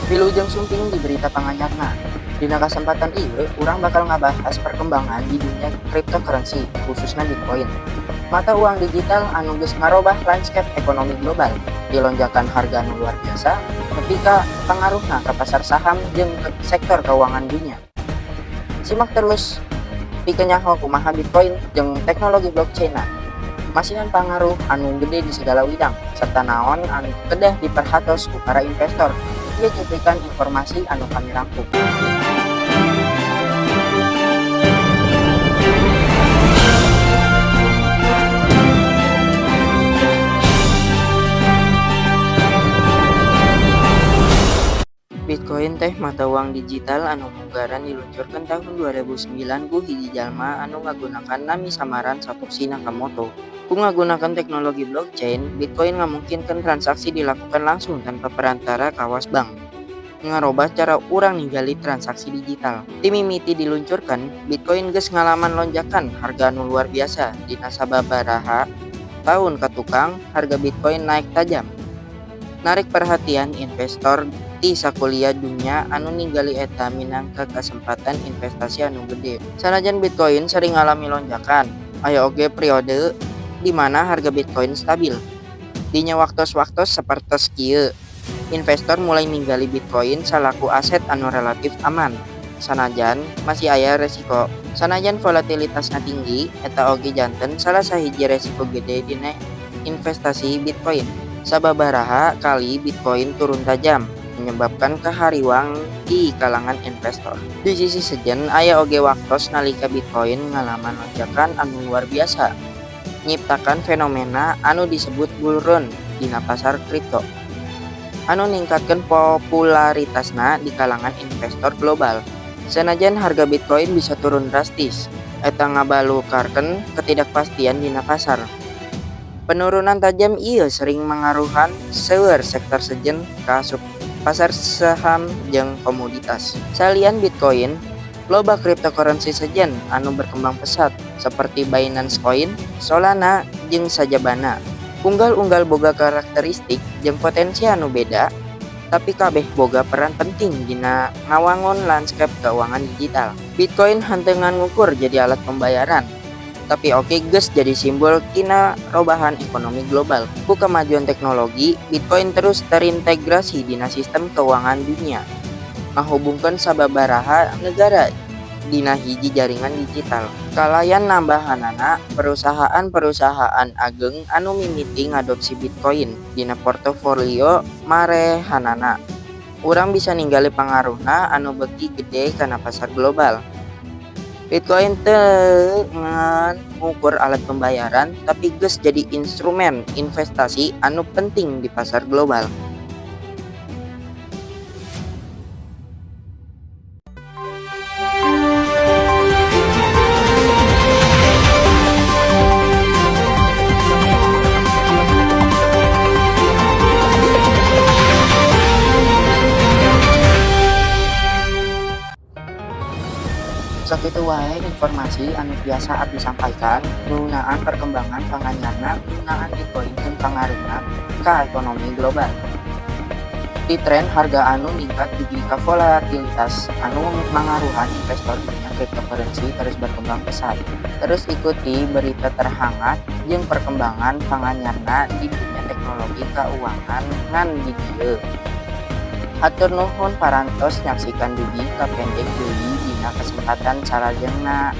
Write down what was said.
Wilujeng sumping di berita panganyarna. Dina kasempatan ieu urang bakal ngabahas perkembangan di dunia cryptocurrency, khususnya Bitcoin. Mata uang digital anu geus ngarobah landscape ekonomi global, di lonjakan harga nu luar biasa, nepi ka pangaruhna ka pasar saham jeung ke sektor keuangan dunia. Simak terus pikeun nyaho kumaha Bitcoin jeung teknologi blockchain masihan pangaruh anu gede di segala widang serta naon anu kedah diperhatos ku para investor. Ieu cuplikan informasi anu kami rangkum. Bitcoin teh mata uang digital anu munggaran diluncurkan tahun 2009 ku hiji jalma anu ngagunakan nami samaran Satoshi Nakamoto. Ku ngagunakan teknologi blockchain, Bitcoin ngamungkinkan transaksi dilakukan langsung tanpa perantara kawas bank. Ngarobah cara urang ninggali transaksi digital. Ti mimiti diluncurkan, Bitcoin geus ngalaman lonjakan harga anu luar biasa. Dina sababaraha tahun katukang, harga Bitcoin naik tajam. Narik perhatian investor ti sakuliah dunya anu ninggali eta minangka kasempatan investasi anu gede. Sanajan Bitcoin sering ngalami lonjakan, aya oge periode di mana harga Bitcoin stabil. Dina waktos-waktos sapertos kieu, investor mulai ninggali Bitcoin salaku aset anu relatif aman. Sanajan masih aya resiko. Sanajan volatilitasna tinggi, eta oge janten salah sahiji resiko gede dina investasi Bitcoin. Sababaraha kali Bitcoin turun tajam, menyebabkan kahariwang di kalangan investor. Di sisi sejen, aya oge waktos nalika Bitcoin ngalaman lonjakan anu luar biasa, nyiptakan fenomena anu disebut bull run dina pasar kripto, anu ningkatkeun popularitasna di kalangan investor global. Sanajan harga Bitcoin bisa turun drastis, eta ngabalukarkeun ketidakpastian dina pasar. Penurunan tajam ieu sering mangaruhan seueur sektor sejen kaasup pasar saham jeung komoditas. Salian Bitcoin, loba cryptocurrency sejen anu berkembang pesat seperti Binance Coin, Solana, jeung sajabana. Unggal-unggal boga karakteristik jeung potensi anu beda, tapi kabeh boga peran penting dina ngawangun landscape keuangan digital. Bitcoin henteu ngan ngukur jadi alat pembayaran, tapi oge geus jadi simbol tina robahan ekonomi global. Ku kemajuan teknologi, Bitcoin terus terintegrasi dina sistem keuangan dunia, ngahubungkeun sababaraha negara dina hiji jaringan digital. Kalayan nambahanana perusahaan-perusahaan ageng anu mimiti ngadopsi Bitcoin dina portofolio marehanana. Urang bisa ninggali pangaruhna anu beuki gede kana pasar global. Bitcoin teu ngan ngukur alat pembayaran, tapi geus jadi instrumen investasi anu penting di pasar global. Sakitu wae informasi anu tiasa abdi sampaikan ngeunaan perkembangan panganyarna penggunaan Bitcoin jeung pangaruhna ka ekonomi global. Ti tren harga anu ningkat dugi ka volatilitas anu mangaruhan investor, dunia cryptocurrency terus berkembang pesat. Terus ikuti berita terhangat jeung perkembangan panganyarna di dunia teknologi keuangan ngan di dieu. Hatur nuhun parantos nyaksikan dugi ka pendek deui dina kesempatan salajengna.